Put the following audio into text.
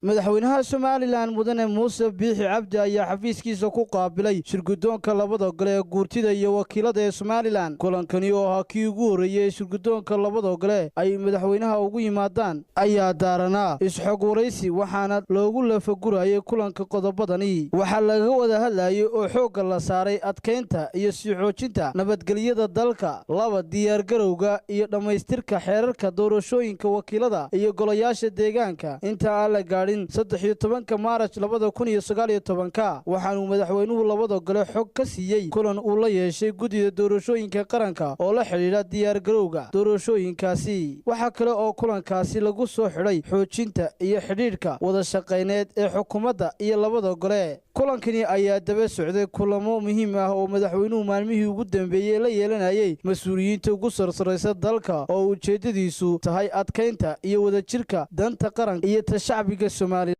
Madaxweynaha Somalilan Mudane Muuse Biixi Cabdi ayaa xafiiskiisa ku qaabilay shirguddoonka labada gole ee guurtida iyo wakiilada ee Somalilan. Kulankani oo ahaa kii ugu horreeyey ee shirguddoonka labada gole ay madaxweynaha ugu yimaadaan ayaa daaranaa is-xog waraysi, waxaana loogu lafagurayay kulanka qodobadani. Waxaa lagaga wada hadlayay oo xoogga la saaray adkaynta iyo sii xoojinta nabadgelyada dalka, laba diyaargarowga iyo dhammaystirka xeerarka doorashooyinka wakiilada iyo golayaasha deegaanka inta aan la gaadhin 13-ka Maaraj 2019-ka. Waxaanuu madaxweynuhu labada gole xog ka siiyey kulan uu la yeeshay guddida doorashooyinka qaranka oo la xidhiidha diyaargarowga doorashooyinkaasi. Waxaa kale oo kulankaasi lagu soo xidhay xoojinta iyo xidhiidhka wada shaqayneed ee xukuumadda iyo labada gole. Kulankani ayaa daba socday kulamo muhiim ah oo madaxweynuhu maalmihii ugu dambeeyey la yeelanayay mas-uuliyiinta ugu sarsaraysa dalka, oo ujeeddadiisu tahay adkaynta iyo wadajirka danta qaranka iyo ta shacbiga Soomaaliya.